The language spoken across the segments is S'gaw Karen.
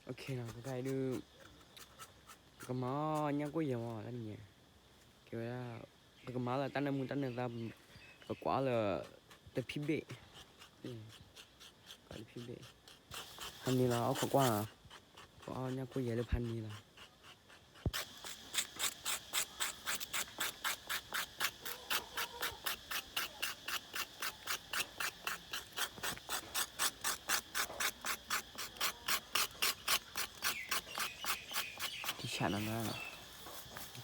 ကဲဒုး ပကမၤအီၣ်ညၣ်ကိၢ်ယဲၢ်မး တနံၤညါ, ကဲဝဲဒၣ် ပကမၤလၢတၢ်နၢမူတၢ်နၢသး, ပကွၢ်အီၤလၢ တဖံဘ့ၣ်, တဖံဘ့ၣ်, ဖးန့ၢ်လီၤ အီၣ်ခိးကွၢ်, ပအီၣ်ညၣ်ကိၢ်ယဲၢ်လၢဖးန့ၢ်လီၤ. ထံဆးနီၤ,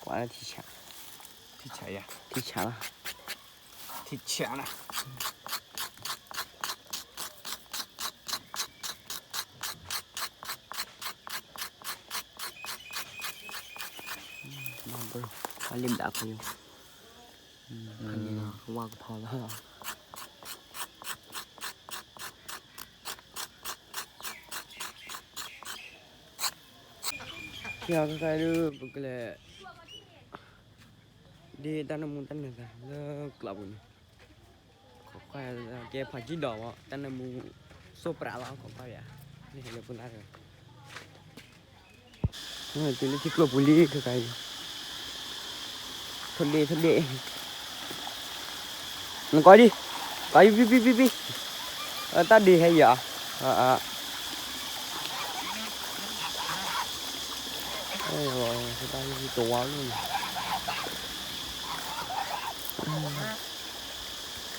ကွၢ်လၢထံဆး, ထံဆးယၤ, ထံဆးလီၤ, ထံဆးလီၤ. ဝါလံဘျးခီယိာ်, ဝါကထီလီၤ. ကဲ ခဲအံၤဒုး ပကလဲၤ ဒ့တၢ်နၢမူတၢ်နၢသးလၢကျီးပူၤန့ၣ်, ကဲဖးကံၢ်ဒီးဝဲ တၢ်နၢမူ စိၢ်ပြးလီၤ ခိးကွၢ်ယၤ, န့ၣ်လၢပူၤလၢ် တုၤလၢထံကျိပူၤလံ ခဲခါအံၤ, ထိၣ်ဒ့ ထိၣ်ဒ့, နကီဒံ, ကီဒံ ပံ ပံ ပံ ပံ, တၢ်ဒ့ဟဲယၤ, တဝါလီၤန့ၣ်,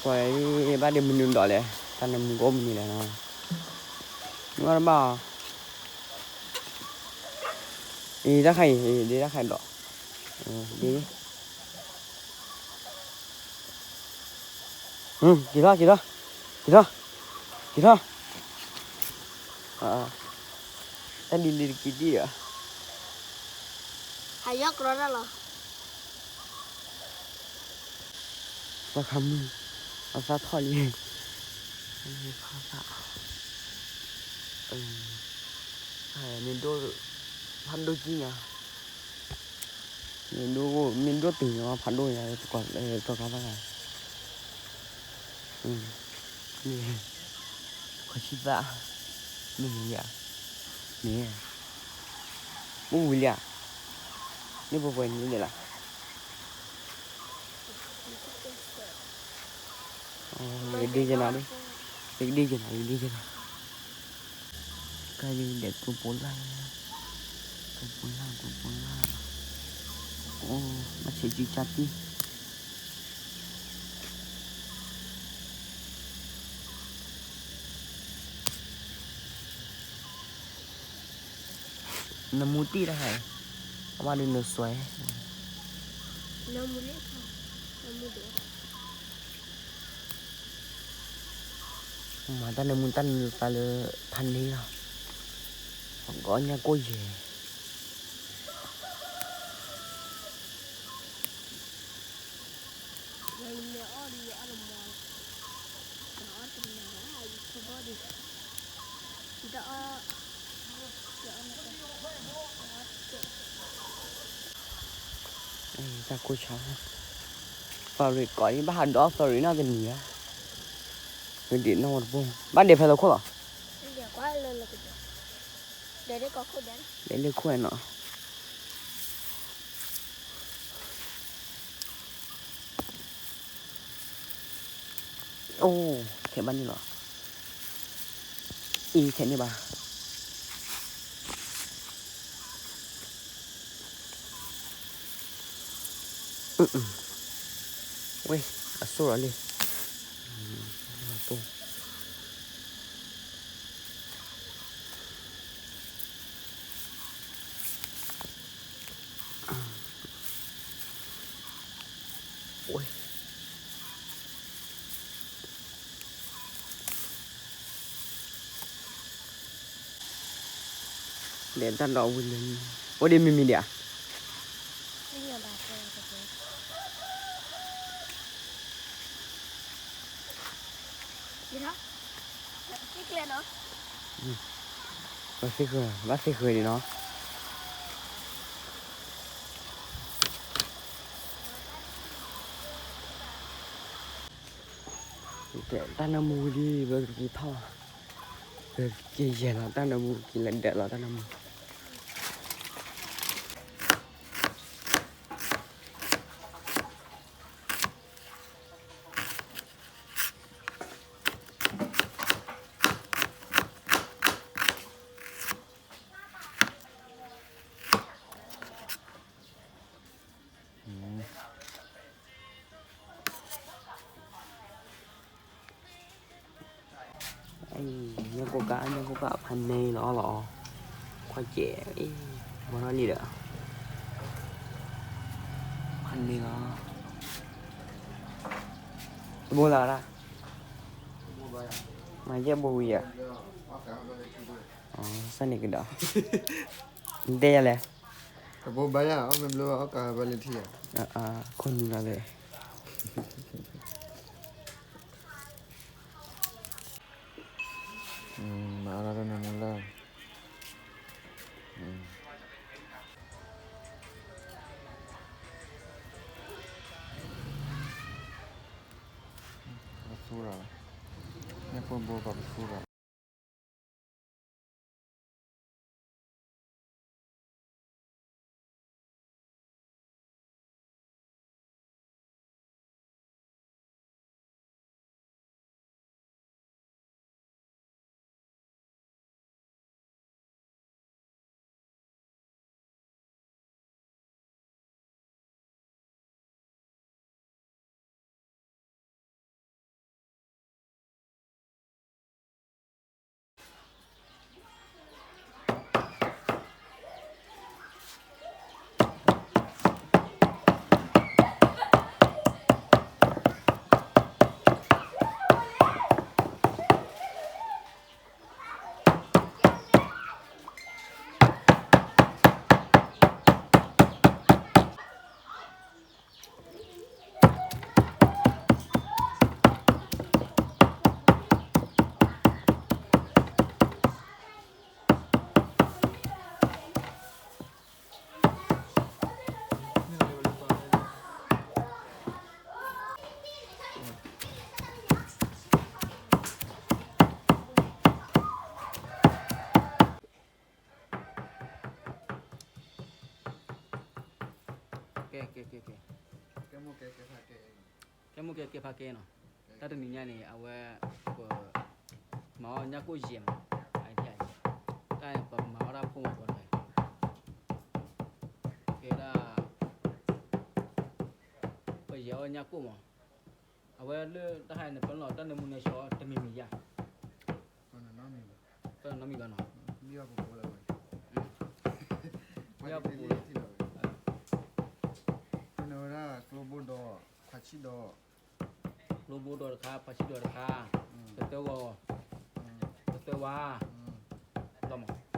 ကွၢ်ဘၣ်ဒ့မနုၤဒီးလဲၣ်, တၢ်နၢမူကအိၣ်မနုၤလဲၣ်နီၤ, မ့ၢ်တဘၣ် အံၤတၢ်ခါအံၤ ဒ့တၢ်ခါဒီး, ဒ့, က့ၤထီၣ် က့ၤထီၣ်, က့ၤထီၣ်, က့ၤထီၣ်, တၢ်ဒ်လံတက့ၤဒံၣ်ဧါ, ဟးယီၢ်ကြီတၢ်လီၤ. သီခါမုၢ်, အသၣ်ထီၣ်လံ, ဖးသၣ်, မ့ၢ်ဒိၣ်, ဖးဒိၣ်ကံညါ, မ့ၢ်ဒိၣ်, မ့ၢ်ဒိၣ်တုၤညါ ဖးဒိၣ်ညါ, သီခါသၣ်, ခီဆံသၣ်, မ့ၢ်ဧါ, မ့ၢ်, မ့ၢ်ဝံၤလံဧါ, န့ၣ်ပှဲၤပှဲၤန့ၣ်လီၤ. ယကဒ့က့ၤနၤ, ယကဒ့က့ၤနၤ, ယကဒ့က့ၤနၤ, ကဲယကဒဲးကျိပိလၢ်, ကျိပိလၢ် ကျိပိလၢ်, အိၣ်, ဘၣ်ဆဲးစုကၢ်တံၢ် နမူတံၢ်တဟဲ, အဝဲဒုးနစွဲ, မၤတၢ်နၢမူတၢ်နၢသးလၢဖးန့ၢ်လီၤ, ပကအီၣ်ညၣ်ကိၢ်ယဲၢ် တၢ်ကိၢ်ဆါ, သီရံးကိးအံၤ ဘၣ်ဟးဒီးသီရံးနီၢ်တနံၤဧါ, ဝဲဒံးနီၢ်ဝဲတပိၢ် ဘၣ်ဒဲးဖဲလၢခိၣ်လီၤ, ဒဲးလၢခိၣ်နီၤ. အိၣ်, ထဲးဘၣ်န့ၣ်လီၤ, အံၤထဲးန့ၢ်ဘၣ်, ဝဲ, အစိၣ်လီၤလံ, လဲၤတၢ်ဒီးဝံၤလၢ, အိၣ်ဒံးမံၤမံၤဒံးဧါ. ဘၣ်သ့ၣ်ဃုာ်, ဘၣ်သ့ၣ်ဃုာ်ဒံးနီၤ. တၢ်နၢမူဝံၤလံ ပကက့ၤထီၣ်. က့ၤယဲၢ်လီၤတၢ်နၢမူ က့ၤလဲၤဒၢးလီၤတၢ်နၢမူ. ညၣ်ကိၣ်ကး ညၣ်ကိၣ်ကး ဖးန့ၢ်လီၤအီၣ်လီၤအီၤ, ခွါကဲးအံၤ, ဘီထီၣ်လံဒီး, ဖးန့ၢ်လီၤ, တဘိလၢ်ဒၣ်, မၤယဲၢ်ဘိဝံၤဧါ, စၢ်န့ၣ်ကဒီး, နတဲယၤလဲၣ်, တဘိဘၣ်ယၤ အီၣ်မ့ၢ်ဘျီ အီၣ်ကးဘၣ်လၢထံဧါ, ခိၣ်နူၤလီၤလဲၣ်. မၤအါထီၣ်တၢ်နၢမူလၢ်, ပသူဒီး, ညၣ်ကိၣ်ဘိပှၤပသူဒီး. ကဲ ကဲ ကဲ ကဲ, ကဲမိၢ်ကဲ ကဲဖးကဲနီၤ, တၢ်တနံၤညါန့ၣ် အဝဲ ပ မၤအီၣ်ညၣ်ကိၣ်ယဲၢ်မး, တၢ်ပမၤအီၣ်တၢ်ဖိမး ပှၤတဂၤ, ကဲဒၣ် ပယဲၢ်အီၣ်ညၣ်ကိၣ်မး, အဝဲလၢတၢ်ဟဲန့ၣ် ပလီၢ်တၢ်နၢမူနၢဆှီတမံၤမံၤယါ, ပနီတမံၤဘၣ်နီၤ, ပပူၤလၢ ပဝဲဒၣ်ကျိဘိဒီး ဖးဆံၣ်ဒီး ကျိဘိဒီးတခါ ဖးဆံၣ်ဒီးတခါ, တသၢဂီၤ, တသၢဝါ, လီၤမး, တဖံၣ်အဘ့ၣ်, တဖံၣ်ဘ့ၣ်ဝဲ, တအ့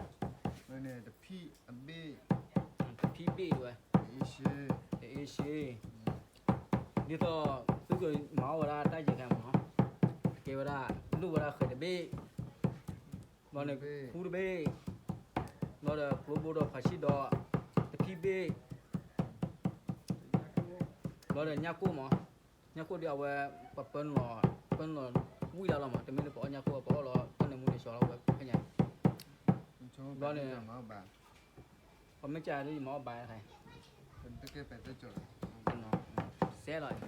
ၡ့, တအ့ၡ့, ဒ်သိး သုကမၤအီၣ်ဝဲဒၣ်တၢ်ယဲၢ်ခါမးနီၤ, ကဲဝဲဒၣ် လိၣ်ဝဲဒၣ်ဃဲၤတဘ့ၣ်, ဘျီန့ၣ် ဖူတဘ့ၣ်, ဘျီဒီးကျိဘိဒီးဖးဆံၣ်ဒီး တဖံၣ်ဘ့ၣ်, ဘျီဒီးညၣ်ကိၣ်မး, ညၣ်ကိၣ်ဒီးအဝဲ ပပၢနုာ်လီၤ, ပၢနုာ်လီၤဝံၣ်ဒၣ်လီၤမး, တမ့ၢ်လၢပအီၣ်ညၣ်ကိၣ် ပအီၣ်လီၤတၢ်နၢမူနၢဆှီလီၤဝဲဖဲညါ, ဘျီန့ၣ် ပမ့ၢ်ကဒ်ယမၤအီၣ်ဘၣ်, စဲလီၤ,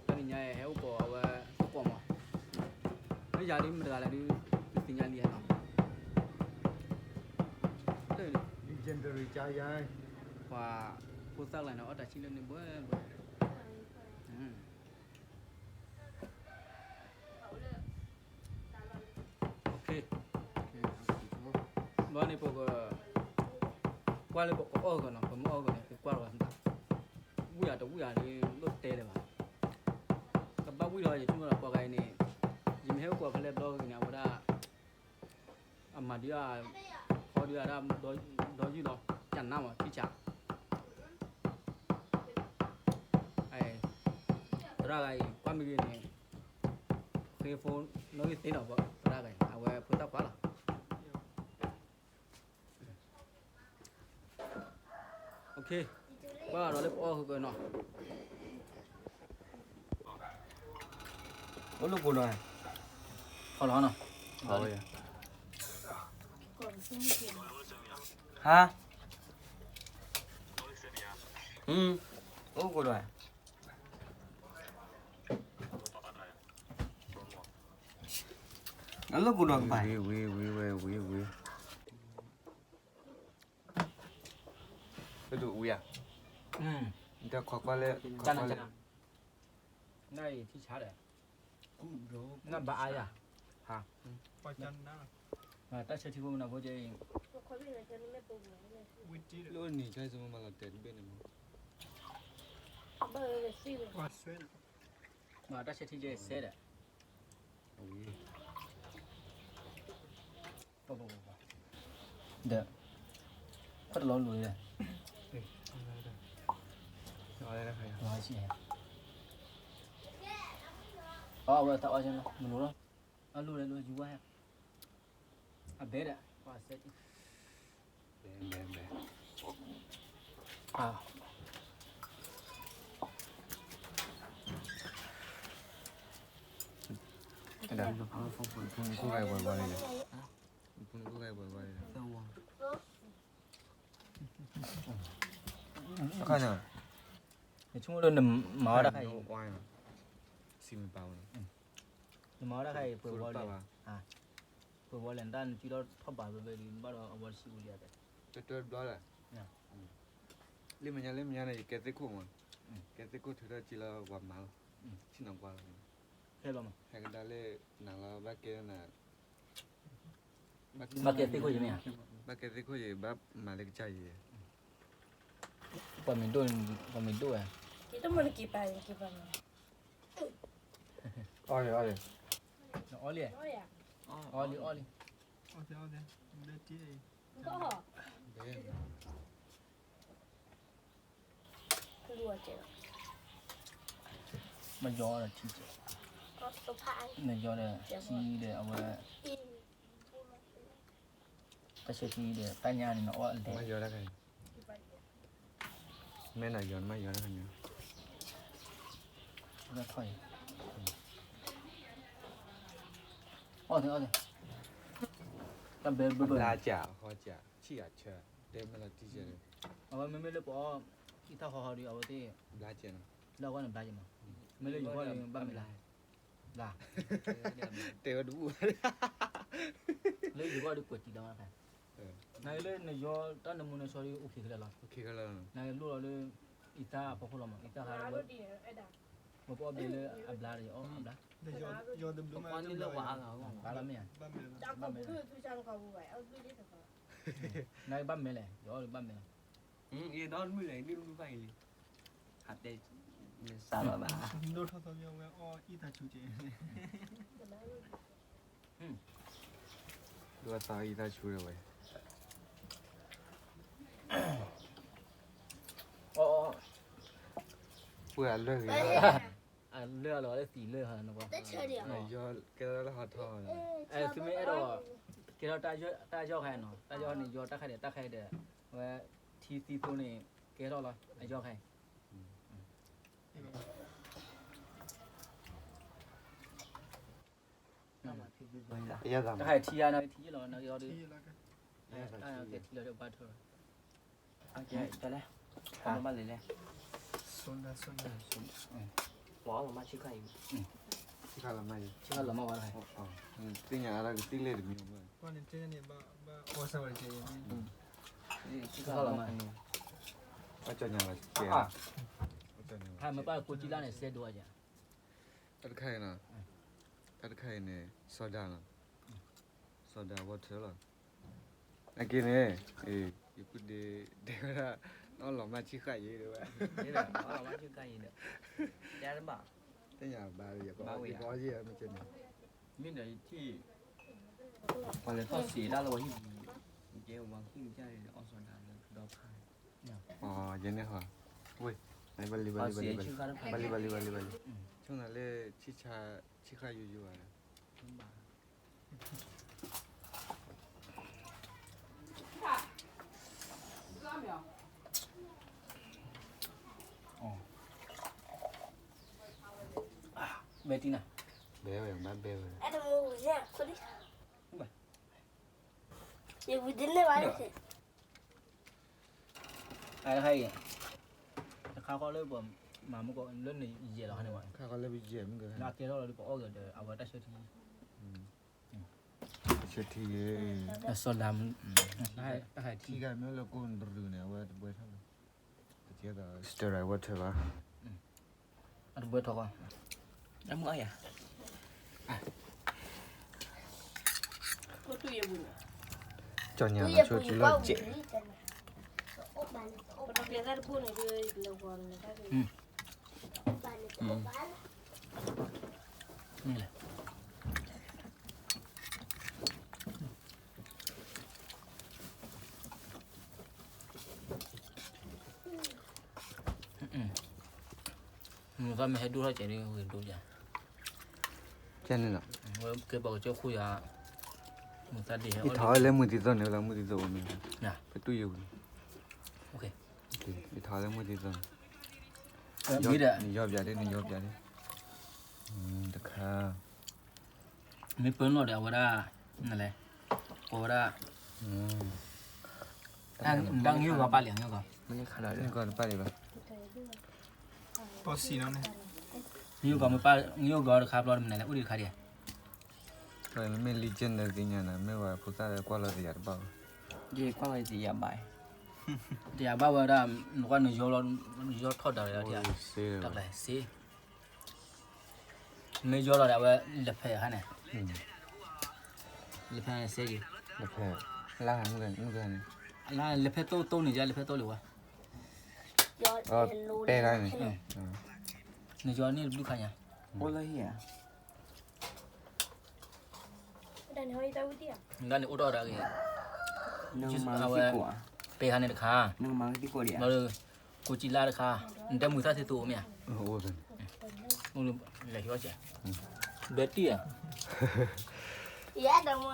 တနံၤညါဟဲအိၣ်ကိးအဝဲ သကိးမး, မ့ၢ်ယၤဒ်မတၤတဂၤလဲၣ်ဒ် သုသ့ၣ်ညါလံဟဲနီၤ, ပှၤဖိသၣ်လၢန့ၣ် အီၣ်တၢ်ဆံၣ်လၢန့ၣ်ဘှဲဘှဲ, ဘျီန့ၣ်ပက ကွၢ်လၢပကအီၣ်ဂ့ၤနီၤ, ပမ့ၢ်အီၣ်ဂ့ၤန့ၣ် ပကွၢ်လီၤဘၣ်, ဝံၣ်ယၤတဝံၣ်ယၤဒ်လိၣ်တဲလၢၤဘၣ်, ကဘၣ်ဝံၣ်လီၤ ယဆိကမိၣ်လီၤပှၤဂၤအံၤန့ၣ်, ယမ့ၢ်ဟဲအိၣ်ကိးဖဲလဲၣ်ဘျီဂ့ၤန့ၣ် အဝဲဒၣ် အမၤဒုးအ, ခီဒုးအဒၣ်, ဒီယုၢ်ဒီး ကနါမး ထံဆး, သရၣ်ဂၤအံၤ ကွၢ်မ့ၢ်ဂ့ၤန့ၣ်, ဃ့ဖိနီၣ်ဂံၢ်သ့ဒီး သရၣ်ဂၤအံၤ အဝဲဖိသၣ်ခွါလီၤ. ကွၢ်ဒီးလၢပအီၣ်ဃုာ်ကနီၤ, အိၣ်လၢပူၤနီၤ, ခီလီၤနီၤ. ဟါ, အိၣ်ကိးဒီး, အလၢကိးဒီးကပၤ, ဝံၤဝံၤဝံၤဝံၤဝံၤ, တဝံၤဧါ, တခွါကွၢ်လဲၣ်, နထံၣ်ဆါဒီး, နဘၣ်အါယၤ, ဟါ, တၢ်ဆၢထံဖိမနုၤဖိကဲအံၤ, လၢနံၤဆၢစမမၤလီၤတဲာ်တဘ့ၣ်န့ၣ်မး, တၢ်ဆၢထံကဲစဲဒီး, ဒီး, ခီၣ်တလီၤလိၤလံ, အဝဲတၢ်အီၣ်မနုၤလီၤ, အလိၣ်လၢယူၤဝဲ, အဘဲဒီး, ဘဲ, ဘဲ, ဘဲ, နဆိကမိၣ်လၢနမၤဝဲဒၣ်ခါအံၤ, နမၤဝဲဒၣ်ခါအံၤ ပှဲၤဝီလံ, ပှဲၤဝီလဲၣ်, နတၢ်နစုထီၣ်ထီၣ်ဘးဘဲဘဲလံ နဘၣ်ဒီးအဝဲတစုအိၣ်လံအသး, တဘျီလၢ်, လၢမဲာ်ညါ လၢမဲာ်ညါန့ၣ် ယကဲသ့ၣ်ခိၣ်မး, ကဲသ့ၣ်ခိၣ်ထုးထီၣ်က့ၤလၢပှၤမၤလီၤ, ဆ့ၣ်နီၤကွၢ်လီၤ, ဟဲကဒါလၢနၤလီၤ ဘၣ်ကဲနၤ ဘၣ်ကဲသ့ၣ်ခိၣ်ယံၤမ့ၢ်ဧါ, ဘၣ်ကဲသ့ၣ်ခိၣ်ယံၤ ဘၣ်မၤလၢကစၢ်ယံၤ, ပှၤမ့ၢ်ဒိၣ်, ပှၤမ့ၢ်ဒိၣ်ဝဲ, ယတမ့ၢ်နက့ၤပာ် ယက့ၤပာ်မ့ၢ်, အီၣ်လံ, အီၣ်လံ, အီၣ်လံ, အီၣ်လံ, မယီၤဒီးထံကဲ, မယီၤဒီးထံဒီးအဝဲ, တၢ်ဆၢထံဒီးတၢ်ညါန့ၣ် နအီၣ်အလဲၣ်, မ့ၢ်နယီၤ မ့ၢ်ယီၤတခါန့ၣ်, အီၣ်သ့အီၣ်သ့, တၢ်ဘဲဘျီဘျီ, ဘျါစၢ် ဟီစၢ် ဆံၣ်အဆၢ, တဲမ့ၢ်လီၤတံၢ်စၢ်န့ၣ်, အဝဲမ့မ့ၢ်လၢပအီၣ်အံၣ်ထၣ်ဟီဟီဒီး အဝဲသ့ၣ်, ဘျါစၢ်နီၤ, လၢအဝဲန့ၣ်ဘျါက့ၤမး, မ့ၢ်လၢယဂီၢ်ဒီးဘၣ်မဲာ်လၢ်, ဘျါ, တဲဝဲတဘူၣ်ဘၣ်, လၢယဂီၢ်ဒီးကွဲးတံၢ်လီၤ, နကလၢနယီၤတၢ်နမူနဆှီဒီးအိၣ်ခံကလၢာ်လီၤ, နကလိၣ်လီၤလၢ, အံသၣ်အဖီခိၣ်လီၤမး အံသၣ်ဟး, ဝဲပအီၣ်ဘဲလၢအဘျါဒီးအီၣ်အဘျါ, ဘၣ်လီၤမ့ၢ်ဧါ, ဘၣ်မဲာ်လီၤ, နကဘၣ်မဲာ်လဲၣ် ယအီၣ်ဒီးဘၣ်မဲာ်လီၤ, ယဒီမုၢ်လဲၣ် ဒုၣ်ဒုၣ်ဖၣ်အံၤလံ, ဟးတဲစးလီၤဘၣ်, ဒိၣ်ထီၣ်သီမ့ၢ်ဝဲအီၣ်အံသၣ်ဆူကဲ, ဒိၣ်ထီၣ်သီအံသၣ်ဆူဒီးဝဲ, ပှၤအလၢဂ့ၤ, အလၢအလီၤလၢသံလၢဟီနကွၢ်, သုမ့ၢ်အဲၣ်ဒိး, ကဲထီၣ်တၢ်ယီၢ်ခါနီၤ တၢ်ယီၢ်န့ၣ် ယီၢ်တၢ်ခါဒီးတၢ်ခါဒီး, ဝဲ, ထံသံသိန့ၣ်, ကဲထီၣ်လီၤ အယီၢ်ခါအံၤ, တၢ်ခါအံၤထံယါနီၤ ထံယါလီၤ နက့ၤအီၤဒီး, တၢ်ကဲထံလီၤဒီးဘၣ်ထီၣ်လီၤ, တလဲၣ်, ဘၣ်လဲၣ်လဲၣ်, ပှၤအီၣ်လီၤမၢ်ဆံခါအံၤ, ဆံခါလီၤမၢ်အံၤ, သ့ၣ်ညါအါတကသ့ၣ်လဲၣ်တမံၤ, ဆံခါလီၤမၢ်, အီၣ်ကၠီညါလီၤ, ဟဲမ့ၢ်ပၢ်ကိးကံလါန့ၣ် စဲဒိးအါယၤ, တၢ်တခါအံၤနီၤ, တၢ်တခါအံၤန့ၣ် စီၤဒၤနီၤ, စီၤဒၤဝီထၢလီၤ, အက့န့ၣ်, ယပုၢ်ဒ့တဲဝဲဒၣ်, နအီၣ်လီၤမၢ်ဆံခါအံၤဒီးဝဲ, အီၣ်လီၤမၢ်ဆံခါအံၤဒီး, တဘၣ်, သ့ၣ်ညါဘၣ်ယကီး, မ့ၢ်ဒီးယထံၣ်, ပှၤလဲၤထီၣ်စံးဒၣ်လၢပှၤဟံၣ်ပူၤ, ယကဲဝဲဃုကၢ်အီၣ်စီၤဒၤလၢဒီဖး, ယန့ၣ်ဟီ, ဝ့ၢ်, ဘၣ်လံဘၣ်လံဘၣ်လံ, ဘၣ်လံဘၣ်လံဘၣ်လံ, ဆိကမိၣ်လၢ, ဆံခါယိယိဘၣ်ဒီး ဘဲတံၢ်နၤ, ဘဲဝဲ ဘၣ်ဘဲဝဲ, အဲၣ်တမူဝဲ, ယဝံၤဒ်န့ၣ်ဘၣ်, အဟဲအံၤ, တခါဃီလၢပမၤမူကီၢ်လၢနယဲၢ်လီၤဟါန့ၣ်ဘၣ်, ခါဃီလၢပယဲၢ်မူကီၢ်, လၢအကဲထီၣ်လီၤဒီးပအီၣ်ဂ့ၤဒီး အဝဲတၢ်ဆၢထံ, တၢ်ဆၢထံ, တၢ်စီဒၤ, တၢ်ဟဲထံ, ထံဂၤမ့ၢ်လၢကိၢ်တရူးန့ၣ် အဝဲတဘှဲထီၣ်လီၤ, တကဲသိး steroid water ဘၣ်, အတဘှဲထီၣ်ဃီ, အမုၢ်အါယၤ, ကၠီညါလီၤဆိကလီၤကဲး, မ့ၢ်လဲၣ် မုၢ်သၣ်မ့ၢ်ဟဲဒိၣ်ထီၣ်ကဲးန့ၣ် ဝဲဒိၣ်ယၤ, ကဲန့ၣ်လီၤ, ဝဲကဲပှၤကစၢၢ်ခိၣ်ယၤ, မုၢ်သၣ်ဒ်ဟဲ, ယထီၣ်လၢမုၢ်သံသိးန့ၣ် လၢမုၢ်သံသိးန့ၣ်, ပတူၢ်ယိာ်ပူၤ, ယထီၣ်လၢမုၢ်သံသိးန့ၣ်, နယီၢ်ပၠးဒ် နယီၢ်ပၠးဒ်, တခါ မ့ၢ်ပၢနီၣ်ဒီးအဝဲဒၣ်, နလဲၣ်, ကိးဝဲဒၣ်, တၢ်ငိၢ်ဂီၤပာ်လံ, ငိၢ်ဂီၤပာ်လံဘၣ်, ငိၢ်ဂီၤမ့ၢ်ပာ်, ငိၢ်ဂီၤတခါဘျီတမနုၤလဲၣ်, အိၣ်ဒံးတခါဒံးဧါ, မ့မ့ၢ် legend ဒီးသ့ၣ်ညါနၤ, မ့ၢ်ဝဲဖိသၣ်ဒီးကွၢ်လီၤတယာ်တဘၣ်ဘၣ်, ယကွၢ်လီၤတယာ်ဘၣ်, တယာ်ဘၣ်ဝဲဒၣ်, နကွၢ်နယီၢ်လီၤ, နယီၢ်ထီၣ်ဒၣ်ဝဲဒၣ်, တၢ်ကျဲစ့ မ့ၢ်ယီၢ်လီၤဒီး အဝဲလဲၤဖဲးဟါန့ၣ်, လဲၤဖဲးစ့က့ၤ, လဲၤဖဲး, လၢမုၢ်ဂၤန့ၣ်, လၢလဲၤဖဲးတိၢ်တိၢ်န့ၣ် ယလဲၤဖဲးတိၢ်လံဝဲ, ပဲဂၤန့ၣ်, နယီၢ်န့ၣ်တဘျုးခါညါ, အိၣ်လၢဟံၣ်ဧါ, ဒၣ်န့ၣ်အိၣ်ဒီးဂ့ၤ, အဝဲ, ပဲဂၤန့ၣ်တခါ, ဘျီဒီး, ကိးကံလါတခါ, နတဲမုၢ်သၣ်သ့ၣ်သိးအိၣ်မ့ၢ်ဧါ, လဲၤဟံးအီၣ်ကဲး, ဘဲတံၢ်ဧါ,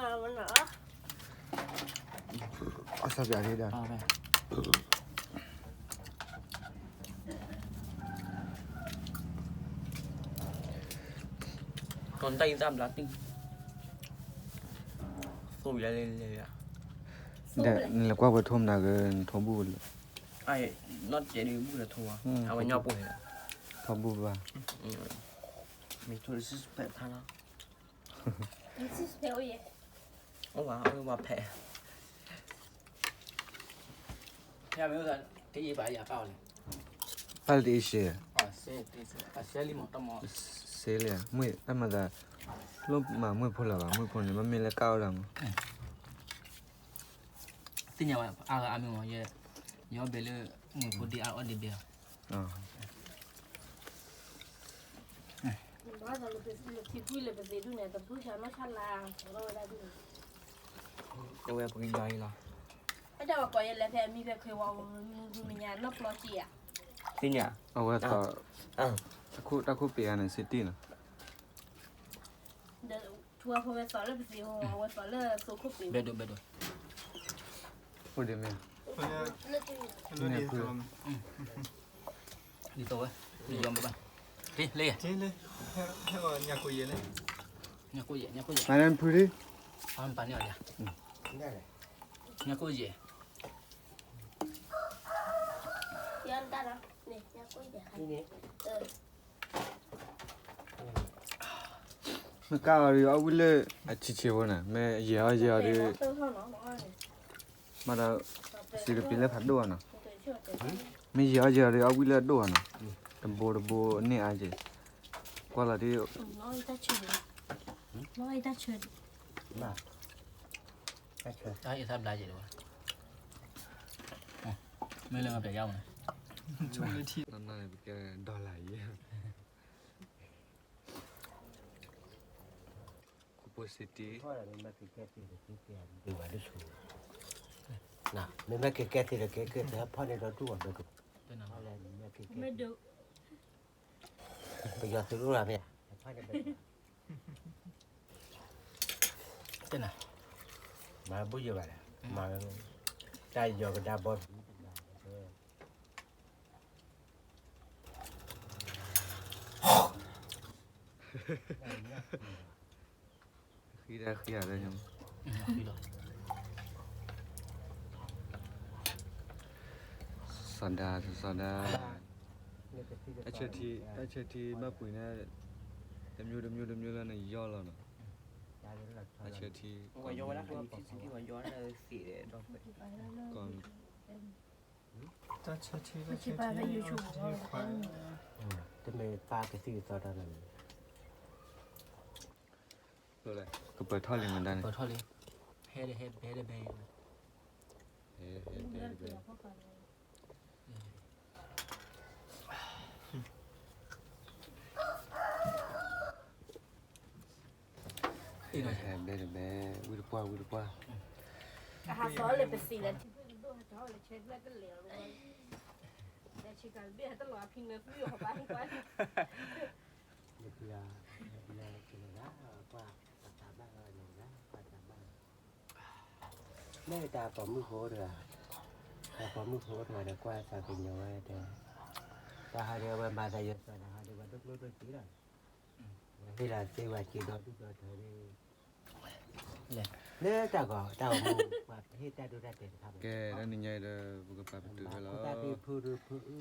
အီၣ်ဆၣ်ပၠးဒၣ်, တၢ်အံၤသၣ်ဘျါတံၢ်, သိၣ်ယၤလဲၣ်လဲၣ်ယၤ, နလဲၤကွၢ်ဝဲထိမနၤဂ့ၤ နထိဘူးလၢ, နီၢ်တကဲးဒ်ဘူးလၢထိ, အဝဲညီပိၢ်န့ၣ်, ထိဘူးဘၣ်, မ့ၢ်ထိစဖဲးဖးလီၤ, အိၣ်ဝဲ, အိၣ်ဝဲဖဲး ပၢ်လၢတအ့ၡ့, စ့လံ, မ့ၢ်တၢ်မၤသး, လိၣ်မၤမုၢ်ဖိလၢၤဘၣ်, မုၢ်ဖိန့ၣ် ဘၣ်မ့ၢ်လၢကၣ်ဝဲဒၣ်မး, သ့ၣ်ညါဝဲအါဂၤအါမ့ၢ်မး, ယအီၣ်ဘဲလၢ, မုၢ်ဖိဒ်အါအီၣ်ဒ်ဘဲလီၤ, ကဝဲပကညီအံၤလီၤ, သ့ၣ်ညါ, အဝဲသီ, တၢ်ခိၣ်ပ့ၤဂၤန့ၣ် စ့တ့ၢ်လီၤ, ဘဲဒိ, ဘဲဒိ, အိၣ်ဒ်မ့ၢ်, ဒ်သိးဝဲ, နယီၢ်မ့ၢ်ဘၣ်, လၢ, ညါကိၣ်ယဲၢ်, ညါကိၣ်ယဲၢ်, မၤနၢၤဖုလံ, ပာ်န့ၢ်အီၤယၤ, ညါကိၣ်ယဲၢ်, မ့ၢ်ကၣ်အီၤဒီး အီၣ်ဝံၣ်လၢအဆံးဆံးဖိန့ၣ်, မ့ၢ်ယဲၢ်အီၣ်ယဲၢ်အီၤဒီး, မ့ၢ်ဒီး, စံးကပ့ၤလၢဖးဒိၣ်အီၤနီၤ, မ့ၢ်ယဲၢ်အီၣ်ယဲၢ်အီၤဒီး အီၣ်ဝံၣ်လၢအဒိၣ်အီၤနီၤ, တဘိတဘိန့ၢ်အါက့ၤ, ကွၢ်လီၤဒ် တၢ်အံၤသၣ်ဘျါက့ၤလီၤ, မ့ၢ်လၢငါပျဲယါမး, နနၢ်ပကဲဒီလၣ်ယဲၢ်, ခိၣ်ဖိစ့တ့ၢ်, မ့မ့ၢ်ကကဲသ့ဒီးကဲကဲသ့ဖီၣ်န့ၣ်ဒီးဒူၣ်အီၤ, ပယီၤသုးအိၣ်လၢမ့ၢ်, မၤဘူၣ်ယဘၣ်လဲၣ်, မၤ, တၢ်ယီၤကဒါဘီ, ဃံတၢ်ဃံဧါ, လၢညါ, ဃံလီၤ, စီၤဒၤ, စီၤဒၤ, တၢ်ဆၢထံ, တၢ်ဆၢထံဘၣ်ပှ့ၤန့ၣ်, တမျိုးတမျိုးတမျိုးလၢနယီၢ်လီၤနီၤ, တၢ်ဆၢထံ, တၢ်ဆၢထံ, တၢ်ဆၢထံ, ကပၢၤထီၣ်လံမတၤန့ၣ်, ဟဲ, ဟဲ, ဟဲ, ဟဲဘဲတဘဲ, ဝံတပှၢ်, ဝံတပှၢ်, ဟးစီၤလၢပစံးလၢ, လၢဆ့ကၤတဘ့ၣ်ဟဲတလီၤအဖံနၢ်ကွၢ်, လၢပျၢၤ, လၢပျၢၤ, ကွၢ်, ပှၤတၢ်ဘၣ်လီၤ, ကွၢ်တၢ်ဘၣ်လီၤ, မ့ၢ်တၢ်ပိာ်မုၣ်ဖိတဂၤ, တၢ်ပိာ်မုၣ်ဖိတဂၤဒီးကွၢ်သးကညီၤဝဲတဲ, တၢ်ဟးဒီးအဝဲမၤသးယွၤသးဒီးဟးဒီးပှၤဒိၣ်ကျိဒိၣ်စ့လီၤ, ဝဲဟ့ၣ်လီၤစ့ဝဲစ့ဒီဒူၣ်ဒီထၢန့ၣ်, လၢတၢ်ဂီၤတၢ်ဂီၤမူ ပှၤဟ့ၣ်တၢ်ဒိတၢ်တဲာ်တခါဘၣ်, ကဲ, တနံၤညါအံၤဒီး ပကပာ်ပတုာ်ဖဲလီ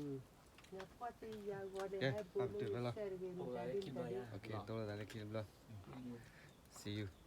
ၤ, ကဲ, ပာ်ပတုာ်ဖဲလီၤ, တိၢ်လိာ်သးလၢခံတဘျီ, see you.